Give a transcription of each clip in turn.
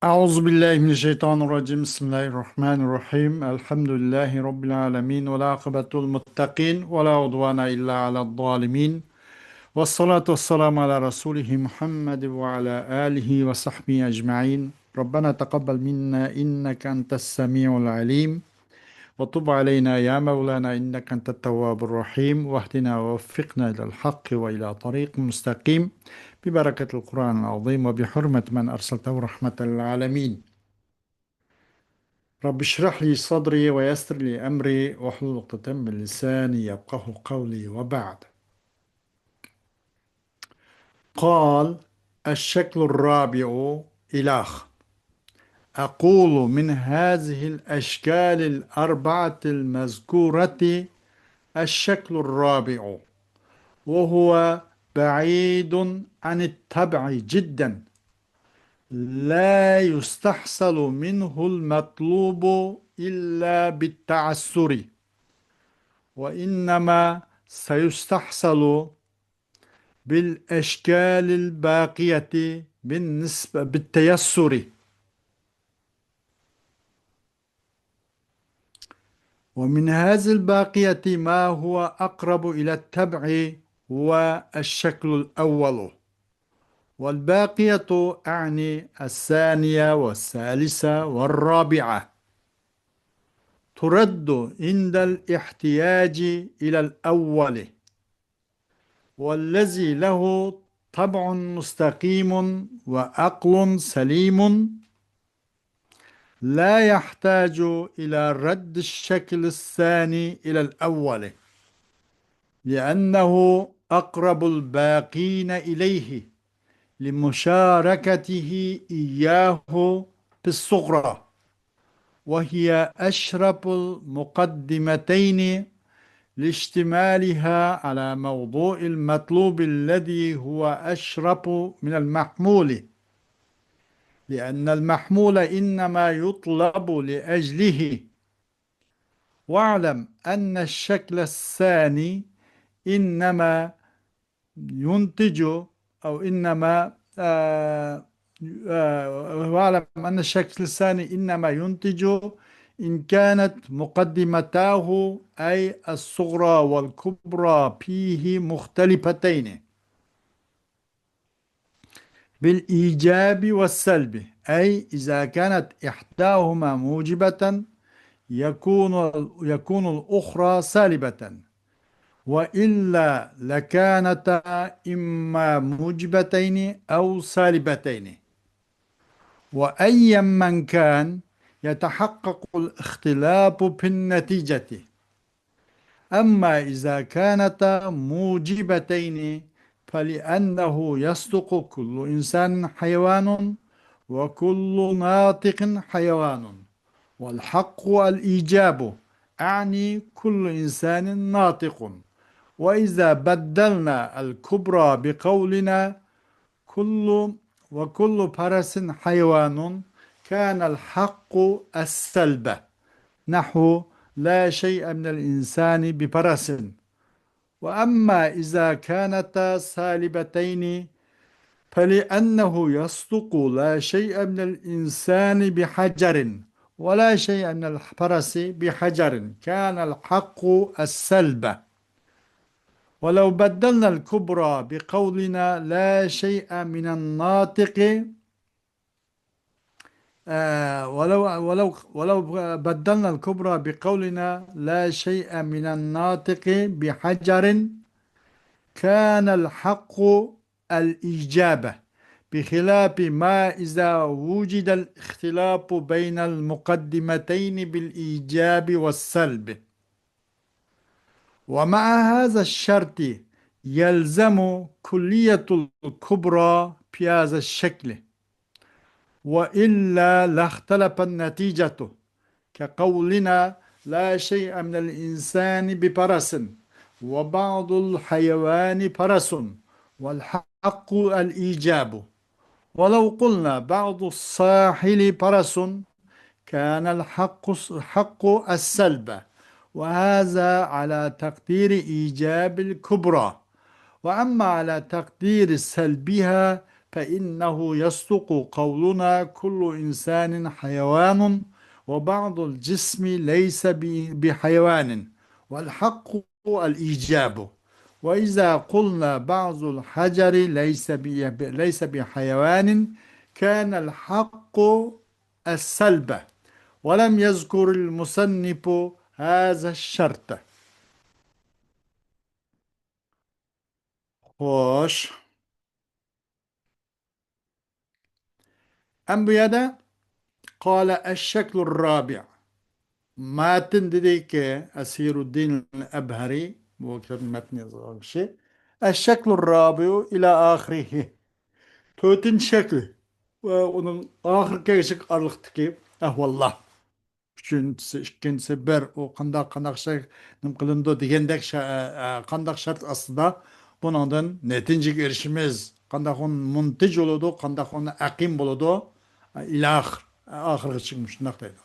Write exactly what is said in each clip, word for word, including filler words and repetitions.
أعوذ بالله من الشيطان الرجيم. بسم الله الرحمن الرحيم. الحمد لله رب العالمين، والعاقبة للمتقين، ولا عدوان إلا على الظالمين، والصلاة والسلام على رسوله محمد وعلى آله وصحبه أجمعين. ربنا تقبل منا إنك أنت السميع العليم، وتب علينا يا مولانا إنك أنت التواب الرحيم، واهدنا ووفقنا إلى الحق وإلى طريق مستقيم، ببركة القرآن العظيم وبحرمة من أرسلته رحمة للعالمين. رب اشرح لي صدري ويسر لي أمري واحلل عقدة من لساني يفقهوا قولي وبعد. قال: الشكل الرابع إلخ. أقول: من هذه الأشكال الأربعة المذكورة الشكل الرابع، وهو بعيد عن الطبع جدا، لا يستحصل منه المطلوب إلا بالتعسر، وإنما سيستحصل بالأشكال الباقية بالنسبة بالتيسر. ومن هذه الباقية ما هو أقرب إلى الطبع هو الشكل الأول، والباقية أعني الثانية والثالثة والرابعة ترد عند الاحتياج إلى الأول، والذي له طبع مستقيم وعقل سليم لا يحتاج إلى رد الشكل الثاني إلى الأول، لأنه أقرب الباقين إليه لمشاركته إياه في الصغرى، وهي أشرف المقدمتين لاشتمالها على موضوع المطلوب الذي هو أشرف من المحمول، لأن المحمول إنما يطلب لأجله. واعلم أن الشكل الثاني إنما ينتج، أو إنما، آه، آه، واعلم أن الشكل الثاني إنما ينتج إن كانت مقدمتاه، أي الصغرى والكبرى، فيه مختلفتين بالإيجاب والسلب، أي إذا كانت إحداهما موجبة يكون، يكون الأخرى سالبة، وإلا لكانتا إما موجبتين أو سالبتين، وأيا من كان يتحقق الاختلاف في النتيجة. أما إذا كانتا موجبتين فلأنه يصدق كل إنسان حيوان وكل ناطق حيوان، والحق الإيجاب، أعني كل إنسان ناطق. وإذا بدلنا الكبرى بقولنا كل، وكل فرس حيوان، كان الحق السلب، نحو لا شيء من الإنسان بفرس. وأما إذا كانتا سالبتين فلأنه يصدق لا شيء من الإنسان بحجر ولا شيء من الفرس بحجر، كان الحق السلب. ولو بدلنا الكبرى بقولنا لا شيء من الناطق، آه، ولو، ولو، ولو بدلنا الكبرى بقولنا لا شيء من الناطق بحجر كان الحق الإيجاب، بخلاف ما إذا وجد الاختلاف بين المقدمتين بالإيجاب والسلب. ومع هذا الشرط يلزم كلية الكبرى في هذا الشكل، وإلا لاختلف النتيجة، كقولنا لا شيء من الإنسان بفرس، وبعض الحيوان فرس، والحق الإيجاب. ولو قلنا بعض الساحل فرس، كان الحق، الحق السلب، وهذا على تقدير إيجاب الكبرى. وأما على تقدير سلبها فإنه يصدق قولنا: كل إنسان حيوان، وبعض الجسم ليس ب-، بحيوان، والحق الإيجاب. وإذا قلنا: بعض الحجر ليس ب-، ليس بحيوان، كان الحق السلب، ولم يذكر المصنف هذا الشرط. خوش. ئەم بۇ يەردە قال الشكل الرابع. ماتن دېدىكى، ئەسىرۇددىن ئەبھەرى، بۇ كىتابنىڭ مەتنىنى يازغان كىشى. الشكل الرابع إلى آخره. تۆتىنچى شەكلى ۋە ئۇنىڭ ئاخىرقى كەلگۈسىگە ئارىلىقتىكى ئەھۋاللار. ئۈچىنچىسى، ئىككىنچىسى، بىر، ئۇ قانداق، قانداق شەرت نېمە قىلىنىدۇ دېگەندەك شە-، ئە، ئە، قانداق شەرت ئاستىدا بۇنىڭدىن نەتىجىگە ئېرىشىمىز، قانداق ئۇ مۇنتىج بولىدۇ، قانداق ئۇنى ئەقىم بولىدۇ، ئە، ئىلاخىر، ئە، ئاخىرغىچە مۇشۇنداق دەيدۇ.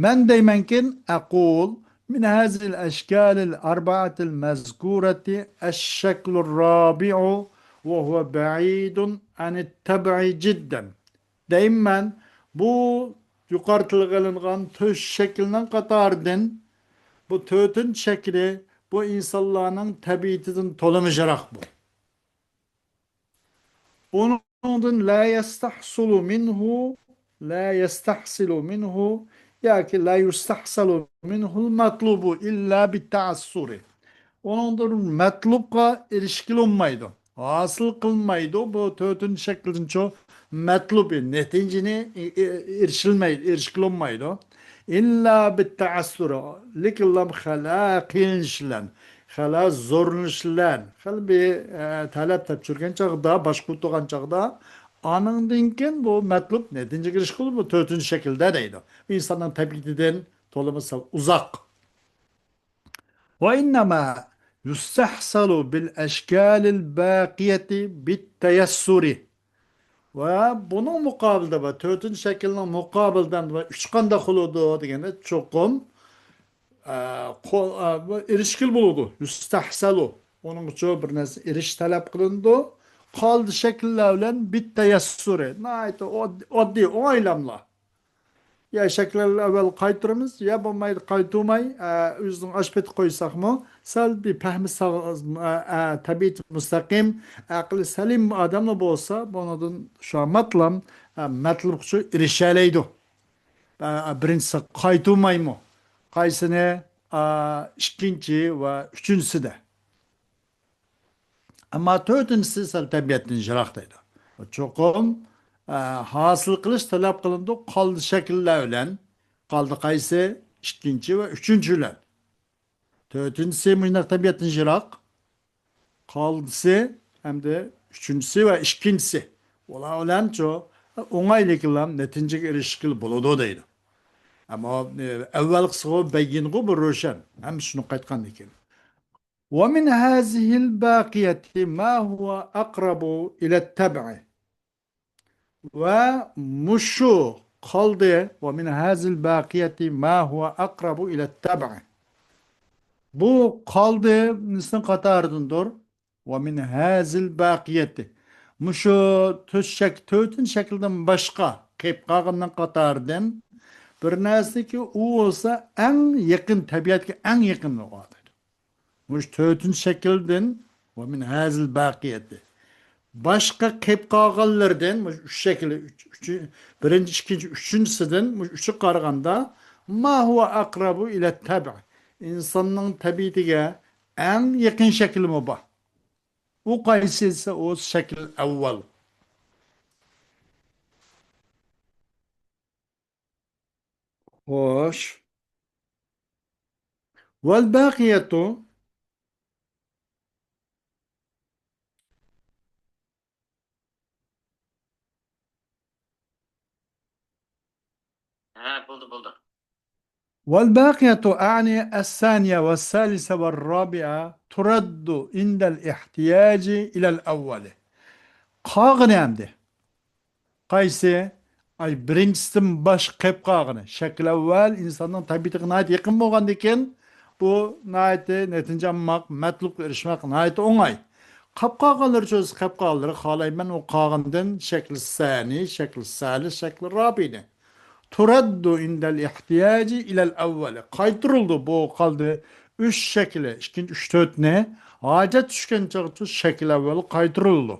مەن دەيمەنكىن، أقول: من هذه الأشكال الأربعة المذكورة الشكل الرابع، وهو بعيد عن الطبع جدا. دەيمەن، بۇ يۇقىرى تىلغا ئېلىنغان تۆت شەكىلنىڭ قاتارىدىن بۇ تۆتىنچى شەكلى بۇ ئىنسانلارنىڭ تەبىئىتىدىن تولىمۇ يىراق بۇ. ئۇنىڭدىن لا يستحصل منه، لا يستحصل منه ياكى لا يستحصل منه المطلوب إلا بالتعسر. ئۇنىڭدىن مەتلۇبقا ئېرىشكىلى بولمايدۇ. ھاسىل قىلمايدۇ. بۇ تۆتىنچى شەكىلدىنچۇ مەتلۇب، نەتىجىنى ئېرىشىلمەيدۇ، ئېرىشكىلى بولمايدۇ. إلا بالتعسر، لېكىنلا خېلى قىينىلىش بىلەن، خېلى زورلىنىش بىلەن، خېلى بىر، ئە، تەلەپ تاپشۇرغان چاغدا، باشقا تۇرغان چاغدا، ئانىڭدىن كېيىن بۇ مەتلۇب نەتىجىگە ئېرىشكىلى بۇ تۆتىنچى شەكىلدە دەيدۇ. ئىنساننىڭ تەبىئىتىدىن تولىمۇ سەل ئۇزاق. وإنما يستحصل بالأشكال الباقية بالتيسر. ۋە بۇنىڭ مۇقابىلىدا بار، تۆتىنچى شەكىلنىڭ مۇقابىلىدا بار، ئۈچ قانداق بولىدۇ دېگەندە، چوقۇم، ئە، قول-، ئە، بۇ ئېرىشكىلى بولىدۇ. يۇستەھسەلۇ. ئۇنىڭ ئۈچۈن بىر نەرسە ئېرىش تەلەپ قىلىنىدۇ. قالدى شەكىللەر بىلەن بالتيسر. ناھايىتى ئود-، ئاددىي، ئوڭايلاملا. يا شەكىللەرنى ئەۋۋەل قايتۇرىمىز، يا بولمايدۇ قايتۇرماي، ئە، ئۆزىنىڭ ئاش پېتى قويساقمۇ، سەل بىر پەھمى ساغ-، ئە، ئە، تەبىئىتى مۇستەقىم، ئەقلى سەلىم ئادەملا بولسا، بۇنىڭدىن شۇ ماتلام، ئە، مەتلۇبقىچە ئېرىشەلەيدۇ. ئە، بىرىنچىسى قايتۇرمايمۇ؟ قايسىنى؟ ئە، ئىككىنچى ۋە ئۈچىنچىسىدە. ئەمما تۆتىنچىسى سەل تەبىئەتتىن يىراق دەيدۇ. چوقۇم، ئە، ھاسىل قىلىش تەلەپ قىلىنىدۇ. قالدى شەكىللەر بىلەن. قالدى قايسى؟ ئىككىنچى ۋە ئۈچىنچى بىلەن. تۆتىنچىسى مۇشۇنداق تەبىئەتتىن يىراق. قالدىسى ھەمدە ئۈچىنچىسى ۋە ئىككىنچىسى. ئۇلار بىلەنچۇ ئوڭايلىقلا نەتىجىگە ئېرىشكىلى بولىدۇ دەيدۇ. ئەمما، ئە، ئەۋۋەلقىسىغۇ بەييىنغۇ بۇ روشەن. ھەممە شۇنى قايتقاندىن كېيىن. ومن هذه الباقية ما هو أقرب إلى الطبع. ۋە مۇشۇ قالدى، ومن هذه الباقية ما هو أقرب إلى الطبع. بۇ قالدى نېسىنىڭ قاتارىدىندۇر؟ ومن هذه الباقية. مۇشۇ تۆت شەك-، تۆتىنچى شەكىلدىن باشقا قېلىپ قالغاننىڭ قاتارىدىن بىر نەرسىكى، ئۇ بولسا ئەڭ يېقىن، تەبىئەتكە ئەڭ يېقىن بولغان. مۇشۇ تۆتىنچى شەكىلدىن، ومن هذه الباقية. باشقا قېلىپ قالغانلىرىدىن، مۇشۇ ئۈچ شەكىل، ئۈچ، ئۈچ، بىرىنچى، ئىككىنچى، ئۈچىنچىسىدىن، مۇشۇ ئۈچىگە قارىغاندا، ما هو أقرب إلى الطبع. ئىنساننىڭ تەبىئىتىگە ئەڭ يېقىن شەكلىمۇ بار. ئۇ قايسى دېسە، ئۇ شەكىل ئەۋۋەل. خوش. والباقية. ھە، بولدى، بولدى. والباقية، أعني الثانية والثالثة والرابعة، ترد عند الاحتياج إلى الأول. قالغىنى ئەمدى. قايسى؟ ئاي، بىرىنچىسىدىن باشقا قېلىپ قالغىنى. شەكىل ئەۋۋەل ئىنساننىڭ تەبىئىتىگە ناھايىتى يېقىن بولغاندىكىن، بۇ ناھايىتى نەتىجە ئالماق، مەتلۇبقا ئېرىشمەك ناھايىتى ئوڭاي. قاپ قالغانلىرى چۆزسە، قاپ قالغانلىرى خالايمەن، ئۇ قالغاندىن شەكلى سانى، شەكلى سالىس، شەكلى رابىئنى. تۇرەددۇ ئىندەل ئېھتىياجى ئىلەل ئەۋۋەلى. قايتۇرۇلىدۇ. بۇ قالدى ئۈچ شەكلى، ئىككىنچى ئۈچ تۆتنى ھاجەت چۈشكەن چاغچە شەكلى ئەۋۋەلگە قايتۇرۇلىدۇ.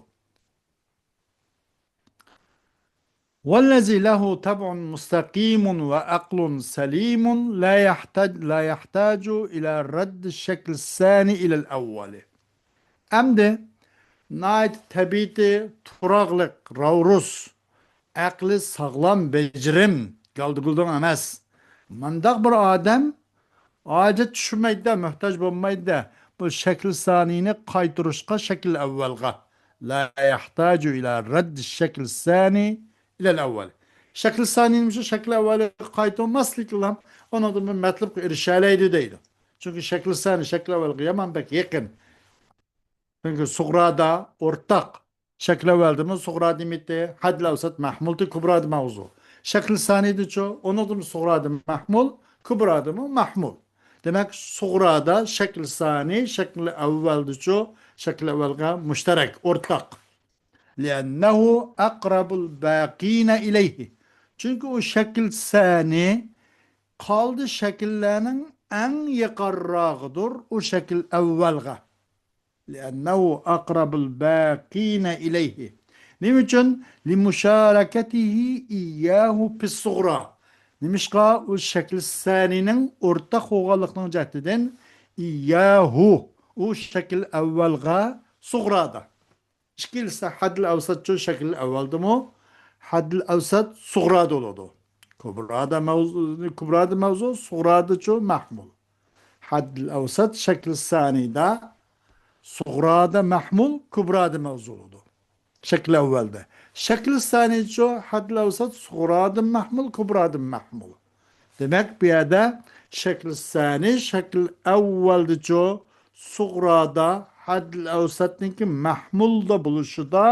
والذي له طبع مستقيم وعقل سليم لا يحتاج، لا يحتاج إلى رد الشكل الثاني إلى الأول. ئەمدى ناھايىتى تەبىئىتى تۇراقلىق، راۋرۇس، ئەقلى ساغلام، بېجىرىم، گالدىگۇلدۇڭ ئەمەس. مانداق بىر ئادەم ھاجەت چۈشمەيدۇ، موھتاج بولمايدۇ. بۇ شەكلى سانىينى قايتۇرۇشقا شەكلى ئەۋۋەلغا. لا يحتاج إلى رد الشكل الثاني إلى الأول. شەكلى سانىينى مۇشۇ شەكلى ئەۋۋەلگە قايتۇرماسلىقلا ئۇنىڭدىن بىر مەتلۇبقا ئېرىشەلەيدۇ دەيدۇ. چۈنكى شەكلى سانى شەكلى ئەۋۋەلگە يامان بەك يېقىن. چۈنكى سۇغرادا ئورتاق. شەكلى ئەۋۋەلدىمۇ سۇغرا دېمەيتتى، ھەددىل ئەۋسەت مەھمۇلتى كۇبرادە مەۋزۇ. شەكلى سانىيدىچۇ، ئۇنىڭدىمۇ سۇغرادە مەھمۇل، كۇبرادىمۇ مەھمۇل. دېمەك، سۇغرادا شەكلى سانى، شەكلى ئەۋۋەلدىچۇ، شەكلى ئەۋۋەلگە مۇشتەرەك، ئورتاق. لأنه أقرب الباقين إليه. چۈنكى ئۇ شەكىل سانى قالدى شەكىللەرنىڭ ئەڭ يېقىنراقىدۇر ئۇ شەكىل ئەۋۋەلگە. لأنه أقرب الباقين إليه. نېمە ئۈچۈن؟ لمشاركته إياه في الصغرى. نېمىشقا؟ ئۇ شەكلى سانىنىڭ ئورتاق بولغانلىقىنىڭ جەھىتىدىن، إياه، ئۇ شەكىل ئەۋۋەلغا سۇغرادا. ئىككىلىسى ھەددىل ئەۋسەتچۇ شەكلى ئەۋۋەلدىمۇ؟ ھەددىل ئەۋسەت سۇغرادا بولىدۇ. كۇبرادا مەۋزۇ، كۇبرادا مەۋزۇ، سۇغرادىچۇ مەھمۇل. ھەددىل ئەۋسەت شەكلى سانىدا سۇغرادا مەھمۇل، كۇبرادا مەۋزۇ بولىدۇ. شەكلى ئەۋۋەلدە. شەكلى سانىچۇ ھەددىل ئەۋسەت سۇغرادا مەھمۇل، كۇبرادا مەھمۇل. دېمەك، بۇ يەردە شەكلى سانى، شەكلى ئەۋۋەلدىچۇ سۇغرادا ھەددىل ئەۋسەتنىڭكى مەھمۇلدا بولۇشىدا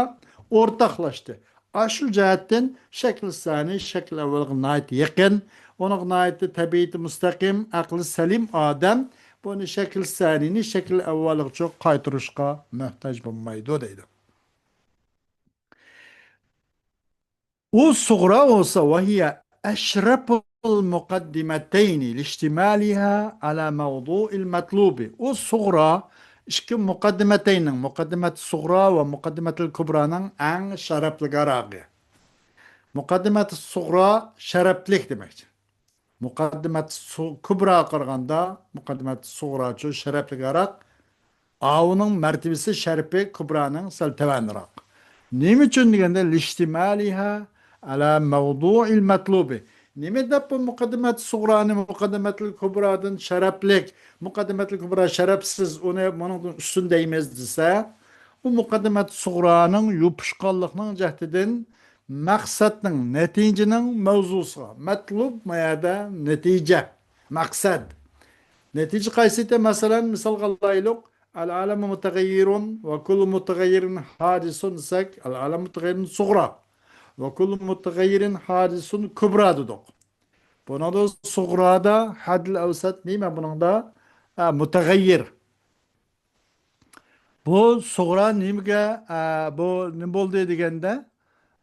ئورتاقلاشتى. ئاشۇ جەھەتتىن شەكلى سانى شەكلى ئەۋۋەلگە ناھايىتى يېقىن، ئۇنىڭغا ناھايىتى تەبىئىتى مۇستەقىم، ئەقلى سەلىم ئادەم بۇنى شەكلى سانىنى شەكلى ئەۋۋەلگىچۇ قايتۇرۇشقا موھتاج بولمايدۇ دەيدۇ. ئۇ سۇغرا بولسا، وهي أشرف المقدمتين لاشتمالها على موضوع المطلوب. ئۇ سۇغرا ئىككى مۇقەددىمەتەينىڭ، مۇقەددىمەت سۇغرا ۋە مۇقەددىمەتىل كۇبرانىڭ ئەڭ شەرەپلىكراقى. مۇقەددىمەت سۇغرا شەرەپلىك دېمەكچى. مۇقەددىمەت سۇ-، كۇبراغا قارىغاندا مۇقەددىمەت سۇغراچۇ شەرەپلىكراق. ئاۋۇنىڭ مەرتىۋىسى، شەرىپى كۇبرانىڭ سەل تۆۋەنرەك. نېمە ئۈچۈن دېگەندە، لاشتمالها على موضوع المطلوب. نېمە دەپ بۇ مۇقەددىمەت سۇغرانى مۇقەددىمەتىل كۇبرادىن شەرەپلىك، مۇقەددىمەتىل كۇبرا شەرەپسىز، ئۇنى مۇنىڭدىن ئۈستۈن دەيمىز دېسە، ئۇ مۇقەددىمەت سۇغرانىڭ يوپۇشقانلىقنىڭ جەھىتىدىن مەقسەتنىڭ، نەتىجىنىڭ مەۋزۇسىغا، مەتلۇب ما يەردە نەتىجە، مەقسەت. نەتىجە قايسى ئىدى؟ مەسىلەن، مىسالغا ئالايلۇق، العالم متغير وكل متغير حادث دېسەك، العالم متغير سۇغرا، وكل متغير حادث كۇبرا دېدۇق. بۇنىڭدا سۇغرادا ھەددىل ئەۋسەت نېمە بۇنىڭدا؟ ئە، مۇتەغەييىر. بۇ سۇغرا نېمىگە، ئە، بۇ نېمە بولدى دېگەندە،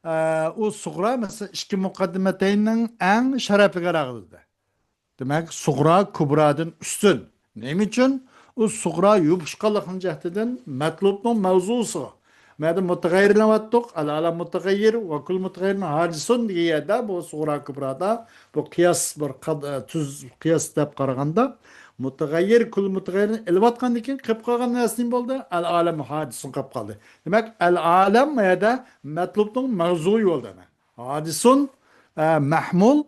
ئە، ئۇ سۇغرا، مەسىلەن، ئىككى مۇقەددىمەتەيننىڭ ئەڭ شەرەپلىكراقىدە. دېمەك، سۇغرا كۇبرادىن ئۈستۈن. نېمە ئۈچۈن؟ ئۇ سۇغرا يوپۇشقانلىقنىڭ جەھىتىدىن مەتلۇبنىڭ مەۋزۇسىغا. مەدە مۇتەغەييىرلەۋاتتۇق. ئەل ئالەم مۇتەغەييىر ۋە كۈل مۇتەغەييىرىن ھادىسۇن دېگەن يەردە بۇ سۇغرا كۇبرادا بۇ قىياس بىر قاد-، تۈز قىياس دەپ قارىغاندا، مۇتەغەييىر، كۈل مۇتەغەييىرنى ئېلىۋاتقاندىن كېيىن قېلىپ قالغان نەرسە نېمە بولدى؟ ئەل ئالەم ھادىسۇن قېلىپ قالدى. دېمەك، ئەل ئالەم مۇ يەردە مەتلۇبنىڭ مەۋزۇيى بولدى. ھادىسۇن، ئە، مەھمۇل،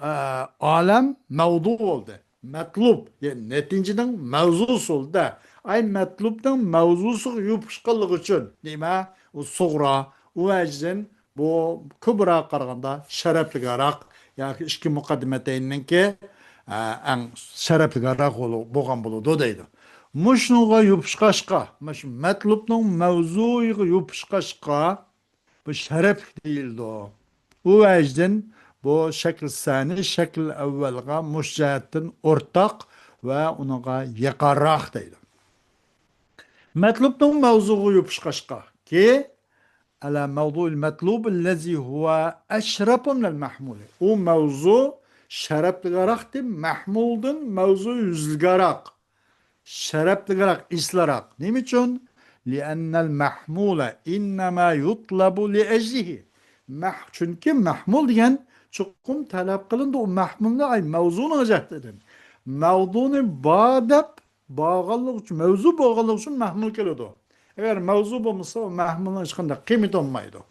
ئە، ئالەم مەۋزۇ بولدى. مەتلۇب، يەنى نەتىجىنىڭ مەۋزۇسى بولدى. ئاي، مەتلۇبنىڭ مەۋزۇسىغا يوپۇشقانلىقى ئۈچۈن، نېمە؟ ئۇ سۇغرا، ئۇ ۋەجىدىن بۇ كۇبراغا قارىغاندا شەرەپلىكراق ياكى ئىككى مۇقەددىمەتەيننىڭكى، ئە، ئەڭ شەرەپلىكراق بولۇ-، بولغان بولىدۇ دەيدۇ. مۇشۇنىڭغا يوپۇشقاچقا، مۇشۇ مەتلۇبنىڭ مەۋزۇيىغا يوپۇشقاچقا، بۇ شەرەپلىك دېيىلىدۇ. ئۇ ۋەجىدىن بۇ شەكىل سانى شەكىل ئەۋۋەلغا مۇشۇ جەھەتتىن ئورتاق ۋە ئۇنىڭغا يېقىنراق دەيدۇ. مەتلۇبنىڭ مەۋزۇغا يوپۇشقاچقا، كى، ئەلە مەۋزۇئىل مەتلۇب ئەللەزى ھۇۋە ئەشرەپۇ مىنەل مەھمۇلى. ئۇ مەۋزۇ شەرەپلىكراقتى مەھمۇلدىن، مەۋزۇ يۈزلۈكراق، شەرەپلىكراق، ئېسىلراق. نېمە ئۈچۈن؟ لىئەننەل مەھمۇلە ئىننەما يۇتلەبۇ لىئەجلىھى. مەھ-، چۈنكى مەھمۇل دېگەن چوقۇم تەلەپ قىلىنىدۇ. ئۇ مەھمۇلنى، ئاي، مەۋزۇنىڭ جەھىتىدىن. مەۋزۇنى بار دەپ بارغانلىقى ئۈچۈن، مەۋزۇ بولغانلىقى ئۈچۈن مەھمۇل كېلىدۇ. ئەگەر مەۋزۇ بولمىسا، ئۇ مەھمۇلنىڭ ھېچقانداق قىممىتى بولمايدۇ.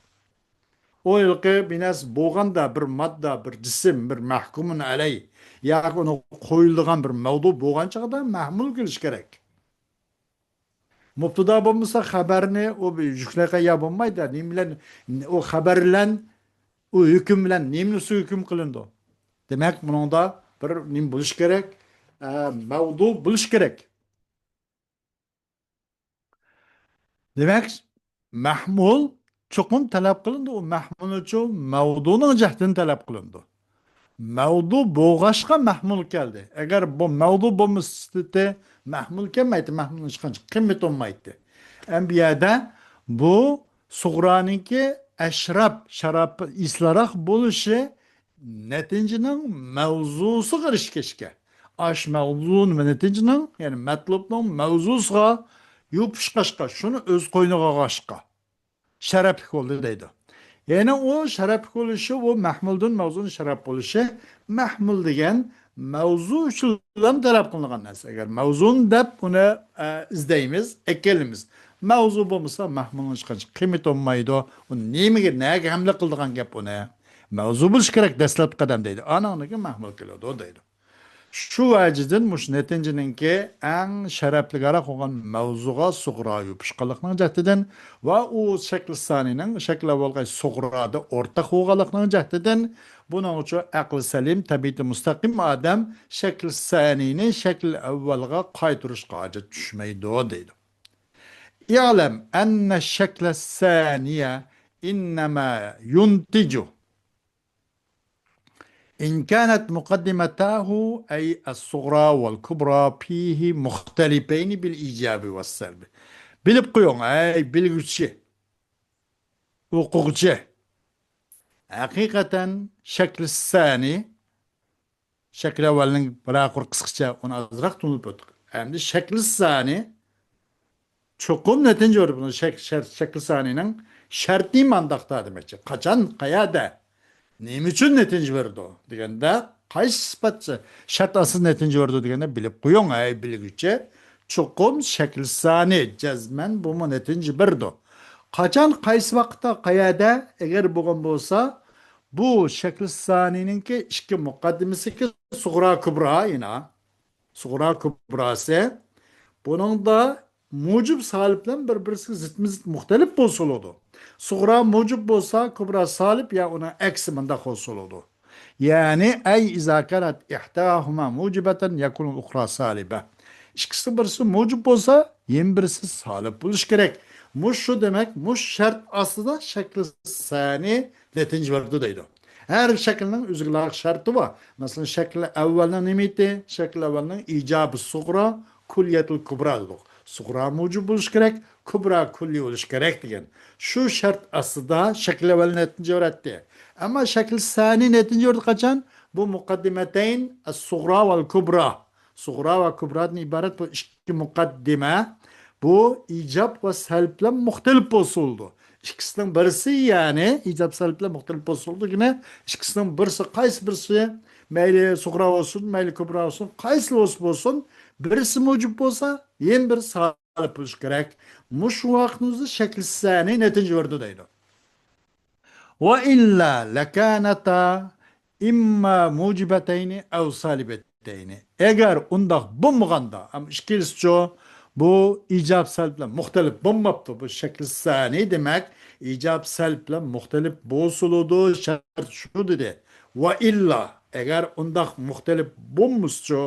ئۇ ھېلىقى بىر نەرسە بولغاندا، بىر ماددا، بىر جىسىم، بىر مەھكۇمۇن ئەلەي، ياكى ئۇنى قويۇلىدىغان بىر مەۋزۇ بولغان چاغدا مەھمۇل كېلىشى كېرەك. مۇبتىدا بولمىسا، خەبەرنى ئۇ بىر يۈكلەيدىغان يەر بولمايدۇ. نېمە بىلەن، ئۇ خەبەر بىلەن، ئۇ ھۆكۈم بىلەن نېمىنى ئۈستىگە ھۆكۈم قىلىنىدۇ؟ دېمەك، بۇنىڭدا بىر نېمە بولۇشى كېرەك؟ ئە، مەۋزۇ بولۇشى كېرەك. دېمەك، مەھمۇل چوقۇم تەلەپ قىلىنىدۇ. ئۇ مەھمۇلچۇ مەۋزۇنىڭ جەھىتىدىن تەلەپ قىلىنىدۇ. مەۋزۇ بولغاچقا مەھمۇل كەلدى. ئەگەر بۇ مەۋزۇ بولمىسا، سۈپىتى مەھمۇل كەلمەيتتى، مەھمۇلنىڭ ھېچقانچە قىممىتى بولمايتتى. ئەمما بۇ يەردە بۇ سۇغرانىڭكى ئەشرەپ، شەرەپ، ئېسىلراق بولۇشى نەتىجىنىڭ مەۋزۇسىغا ئېرىشكەچكە، ئاش مەۋزۇ نېمە نەتىجىنىڭ، يەنى مەتلۇبنىڭ مەۋزۇسىغا يوپۇشقاچقا، شۇنى ئۆز قوينىغا ئالغاچقا شەرەپلىك بولدى دەيدۇ. يەنى ئۇ شەرەپلىك بولۇشى، ئۇ مەھمۇلدىن مەۋزۇنىڭ شەرەپ بولۇشى، مەھمۇل دېگەن مەۋزۇ ئۈچۈنلا تەلەپ قىلىنغان نەرسە. ئەگەر مەۋزۇنى دەپ ئۇنى، ئە، ئىزدەيمىز، ئەكېلىمىز. مەۋزۇ بولمىسا، مەھمۇلنىڭ ھېچقانچە قىممىتى بولمايدۇ. ئۇ نېمىگە، نەگە ھەملە قىلىدىغان گەپ ئۇنى؟ مەۋزۇ بولۇشى كېرەك دەسلەپكى قەدەم دەيدۇ. ئانىڭدىن كېيىن مەھمۇل كېلىدۇ دەيدۇ. شۇ ۋەجىدىن مۇشۇ نەتىجىنىڭكى ئەڭ شەرەپلىكراق بولغان مەۋزۇغا سۇغرا يوپۇشقانلىقنىڭ جەھىتىدىن ۋە ئۇ شەكلى سانىنىڭ شەكلى ئەۋۋەلگە سۇغرادا ئورتاق بولغانلىقنىڭ جەھىتىدىن، بۇنىڭ ئۈچۈن ئەقلى سەلىم، تەبىئىتى مۇستەقىم ئادەم شەكلى سانىنى شەكلى ئەۋۋەلگە قايتۇرۇشقا ھاجەت چۈشمەيدۇ دەيدۇ. اعلم أن الشكل الثاني إنما ينتج إن كانت مقدمتاه، أي الصغرى والكبرى، فيه مختلفين بالإيجاب والسلب. بىلىپ قويۇڭ، ئەي بىلگۈچى، ئوقۇغۇچى. ھەقىقەتەن شەكلى سانى، شەكلى ئەۋۋەلنىڭ بىرەر قۇر قىسقىچە ئۇنى ئازراق تونۇپ ئۆتتۇق. ئەمدى شەكلى سانى چوقۇم نەتىجە بېرىدۇ. بۇنىڭ شەك-، شەر-، شەكلى سانىنىڭ شەرتى مانداقتا دېمەكچى. قاچان، قەيەردە، نېمە ئۈچۈن نەتىجە بېرىدۇ دېگەندە، قايسى سىپەت، شەرت ئاستىدا نەتىجە بېرىدۇ دېگەندە، بىلىپ قويۇڭ، ئەي بىلگۈچى، چوقۇم شەكلى سانى جەزمەن بۇمۇ نەتىجە بېرىدۇ. قاچان، قايسى ۋاقىتتا، قەيەردە ئەگەر بولغان بولسا، بۇ شەكلى سانىنىڭكى ئىككى مۇقەددىمىسىكى سۇغرا كۇبرا، يەنە سۇغرا كۇبراسى. بۇنىڭدا مۇجىب سالىب بىلەن بىر-بىرسىگە زىتمۇ زىت مۇختەلىپ بولسا بولىدۇ. سۇغرا مۇجىب بولسا، كۇبرا سالىب يا ئۇنىڭ ئەكسى مۇنداق بولسا بولىدۇ. يەنى، أي إذا كانت إحداهما موجبة يكون الأخرى سالبة. ئىككىسىنىڭ بىرسى مۇجىب بولسا، يەنە بىرسى سالىب بولۇشى كېرەك. مۇشۇ دېمەك، مۇشۇ شەرت ئاستىدا شەكلى سانى نەتىجە بېرىدۇ دەيدۇ. ھەر شەكىلنىڭ ئۆزىگە لايىق شەرتى بار. مەسىلەن، شەكلى ئەۋۋەلنىڭ نېمىتى؟ شەكلى ئەۋۋەلنىڭ ئىجابى سۇغرا، كۇللىيەتۇل كۇبرا دېدۇق. سۇغرا مۇجىب بولۇشى كېرەك، كۇبرا كۇللىي بولۇشى كېرەك دېگەن. شۇ شەرت ئاستىدا شەكلى ئەۋۋەل نەتىجە بېرەتتى. ئەمما شەكلى سانى نەتىجە بېرىدۇ قاچان؟ بۇ مۇقەددىمەتەين، ئەس-سۇغرا ۋەل كۇبرا. سۇغرا ۋە كۇبرادىن ئىبارەت بۇ ئىككى مۇقەددىمە، بۇ ئىجاب ۋە سەلب بىلەن مۇختەلىپ بولسا بولىدۇ. ئىككىسىنىڭ بىرسى، يەنى ئىجاب سەلب بىلەن مۇختەلىپ بولسا بولىدۇ دېگىنى، ئىككىسىنىڭ بىرسى، قايسى بىرسى، مەيلى سۇغرا بولسۇن، مەيلى كۇبرا بولسۇن، قايسى بولسا بولسۇن، بىرسى مۇجىب بولسا، يەنە بىرسى سالىب بولۇشى كېرەك. مۇشۇ ۋاقىتنىڭ ئۆزىدە شەكلى سانى نەتىجە بېرىدۇ دەيدۇ. وإلا لكانتا إما موجبتين أو سالبتين. ئەگەر ئۇنداق بولمىغاندا، ئەمما ئىككىلىسىچۇ، بۇ ئىجاب سەلب بىلەن مۇختەلىپ بولماپتۇ. بۇ شەكلى سانى دېمەك، ئىجاب سەلب بىلەن مۇختەلىپ بولسا بولىدۇ، شەرت شۇ دېدى. ۋە ئىللا، ئەگەر ئۇنداق مۇختەلىپ بولمىسىچۇ،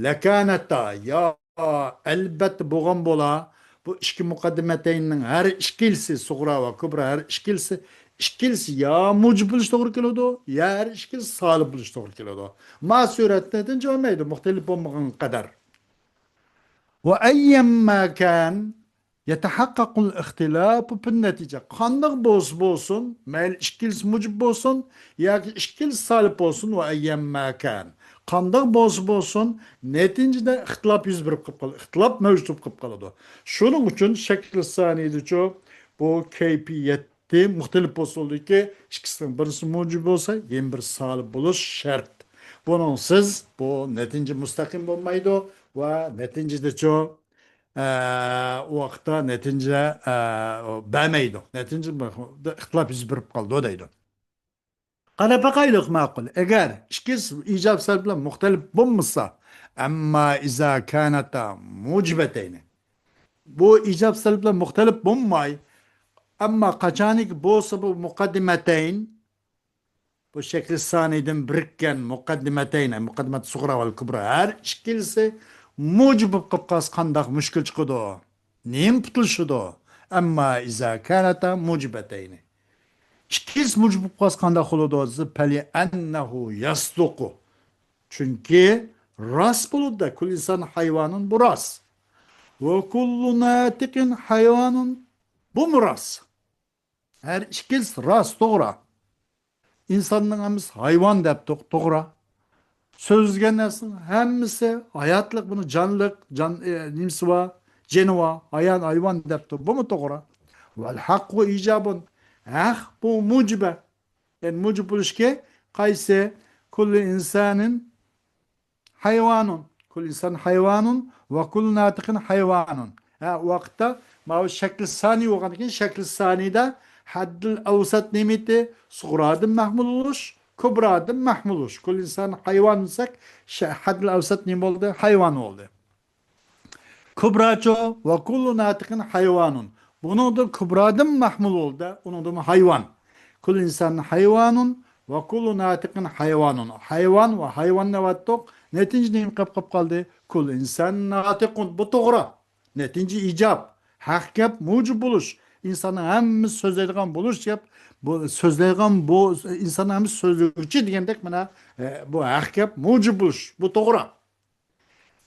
لەكانەتا، يا ئەلۋەتتە بولغان بولا، بۇ ئىككى مۇقەددىمەتەيننىڭ ھەر ئىككىلىسى، سۇغرا ۋە كۇبرا ھەر ئىككىلىسى، ئىككىلىسى يا مۇجىب بولۇشى توغرا كېلىدۇ، يا ھەر ئىككىلىسى سالىب بولۇشى توغرا كېلىدۇ. ما سۈرەتتە نەتىجە بەرمەيدۇ، مۇختەلىپ بولمىغان قەدەر. وأيا ما كان، يتحقق الاختلاف في النتيجة. قانداق بولسا بولسۇن، مەيلى ئىككىلىسى مۇجىب بولسۇن ياكى ئىككىلىسى سالىپ بولسۇن، وأيا ما كان. قانداق بولسا بولسۇن، نەتىجىدە ئىختىلاپ يۈز بېرىپ قېلىپ قالىدۇ، ئىختىلاپ مەۋجۇت بولۇپ قېلىپ قالىدۇ. شۇنىڭ ئۈچۈن شەكلى سانىيدىچۇ بۇ كەيپىيەتتە مۇختەلىپ بولسىلىدۇكى، ئىككىسىنىڭ بىرسى مۇجىب بولسا، يەنە بىرسى سالىپ بولۇش شەرت. بۇنىڭسىز بۇ نەتىجە مۇستەقىم بولمايدۇ ۋە نەتىجىدىچۇ، ئە، ئۇ ۋاقىتتا نەتىجە، ئە، بەرمەيدۇ. نەتىجە ئىختىلاپ يۈز بېرىپ قالىدۇ دەيدۇ. قاراپ باقايلىق، ماقۇل. ئەگەر ئىككىسى ئىجاب سەۋەب بىلەن مۇختەلىپ بولمىسا، ئەمما ئىزا كانەتا مۇجىبەتەينى. بۇ ئىجاب سەۋەب بىلەن مۇختەلىپ بولماي، ئەمما قاچانىكى بولسا بۇ مۇقەددىمەتەين، بۇ شەكلى سانىيدىن بىرىككەن مۇقەددىمەتەين، مۇقەددىمەت سۇغرا ۋەل كۇبرا، ھەر ئىككىلىسى مۇجىب بولۇپ قېلىپ قالسا قانداق مۈشكۈل چىقىدۇ؟ نېمە پۇتۇلۇشىدۇ؟ ئەمما ئىزا كانەتا مۇجىبەتەينى. ئىككىلىسى مۇجىب بولۇپ قالسا قانداق بولىدۇ دېسە، فەلىئەننەھۇ يەسدۇقۇ. چۈنكى راست بولىدۇ-دە، كۇللۇ ئىنسان ھايۋانۇن، بۇ راست. ۋە كۇللۇ ناتىقىن ھايۋانۇن، بۇمۇ راست. ھەر ئىككىلىسى راست، توغرا. ئىنساننىڭ ھەممىسى ھايۋان دەپتۇق، توغرا. سۆزلىگەن نەرسىنىڭ ھەممىسى ھاياتلىق، بۇنىڭ جانلىق، جان، ئە، نېمىسى بار، جېنى بار، ھايان، ھايۋان دەپتۇ، بۇمۇ توغرا. ۋەل ھەققۇ ئىجابۇن، ھەق بۇ مۇجىبە. يەنى مۇجىب بولۇشكى قايسى؟ كۇللۇ ئىنسانىن ھايۋانۇن. كۇللۇ ئىنسان ھايۋانۇن ۋە كۇللۇ ناتىقىن ھايۋانۇن. ھە، ئۇ ۋاقىتتا ماۋۇ شەكلى سانىي بولغاندىن كېيىن، شەكلى سانىيدا ھەددىل ئەۋسەت نېمىتى؟ سۇغرادىن مەھمۇل بولۇش، كۇبرادىن مەھمۇل بولۇش. كۇللۇ ئىنسان ھايۋان دېسەك، شە-، ھەددىل ئەۋسەت نېمە بولدى؟ ھايۋان بولدى. كۇبراچۇ؟ ۋە كۇللۇ ناتىقىن ھايۋانۇن. بۇنىڭدا كۇبرادىن مەھمۇل بولدى، ئۇنىڭدىمۇ ھايۋان. كۇللۇ ئىنسان ھايۋانۇن ۋە كۇللۇ ناتىقىن ھايۋانۇن. ھايۋان ۋە ھايۋان دەۋاتتۇق. نەتىجە نېمە قېلىپ قېلىپ قالدى؟ كۇللۇ ئىنسان ناتىقۇن. بۇ توغرا. نەتىجە ئىجاب. ھەق گەپ مۇجىب بولۇش. ئىنساننىڭ ھەممىسى سۆزلەيدىغان بولۇش گەپ. بۇ سۆزلەيدىغان بۇ ئىنساننىڭ ھەممىسى سۆزلىگۈچى دېگەندەك، مانا، ئە، بۇ ھەق گەپ مۇجىب بولۇش. بۇ توغرا.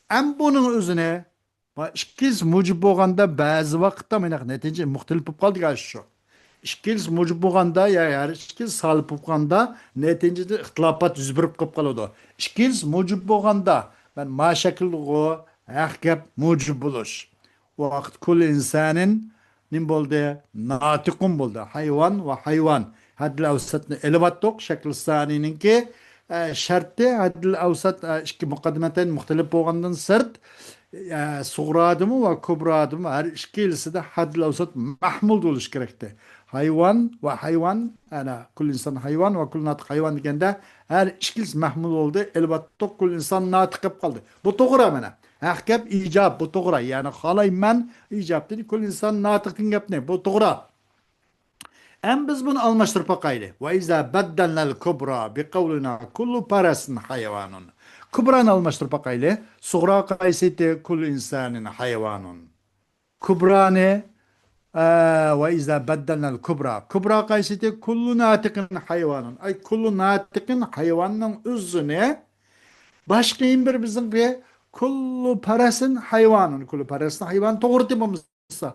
ئەم بۇنىڭ ئۆزىنى، ما، ئىككىلىسى مۇجىب بولغاندا بەزى ۋاقىتتا مانا نەتىجە مۇختەلىپ بولۇپ قالدى، شۇ. ئىككىلىسى مۇجىب بولغاندا يا ھەر ئىككىلىسى سالىپ بولۇپ قالغاندا نەتىجىدە ئىختىلاپات يۈز بېرىپ قېلىپ قالىدۇ. ئىككىلىسى مۇجىب بولغاندا، مەن ما شەكىلدىغۇ، ھەق گەپ مۇجىب بولۇش. ۋاقىت كۇل ئىنسانىن نېمە بولدى؟ ناتىقۇن بولدى. ھايۋان ۋە ھايۋان. ھەددىل ئەۋسەتنى ئېلىۋاتتۇق. شەكلى سانىنىڭكى، ئە، شەرتى ھەددىل ئەۋسەت، ئە، ئىككى مۇقەددىمەتەين مۇختەلىپ بولغاندىن سىرت، ئە، سۇغرادىمۇ ۋە كۇبرادىمۇ ھەر ئىككىلىسىدە ھەددىل ئەۋسەت مەھمۇل بولۇشى كېرەكتى. ھايۋان ۋە ھايۋان، ئەنە، كۇل ئىنسان ھايۋان ۋە كۇل ناتىق ھايۋان دېگەندە ھەر ئىككىلىسى مەھمۇل بولدى. ئېلىۋاتتۇق، كۇل ئىنسان ناتىق قىلىپ قالدى. بۇ توغرا مانا. ھەق گەپ ئىجاب، بۇ توغرا. يەنى خالايمەن ئىجابتىن، كۇل ئىنسان ناتىق دېگەن گەپنى. بۇ توغرا. ئەم بىز بۇنى ئالماشتۇرۇپ باقايلى. ۋە ئىزا بەددەلنەل كۇبرا بىقەۋلىنا كۇللۇ پەرەسىن ھايۋانۇن. كۇبرانى ئالماشتۇرۇپ باقايلى. سۇغرا قايسىتى؟ كۇللۇ ئىنسانىن ھايۋانۇن. كۇبرانى، ئە، ۋە ئىزا بەددەلنەل كۇبرا. كۇبرا قايسىتى؟ كۇللۇ ناتىقىن ھايۋانۇن. ئەي، كۇللۇ ناتىقىن ھايۋاننىڭ ئۆزىنى باشقا يەنە بىر بىزنىڭكى كۇللۇ پەرەسىن ھايۋانۇن. كۇللۇ پەرەسىن ھايۋان توغرىتى بولمىسا.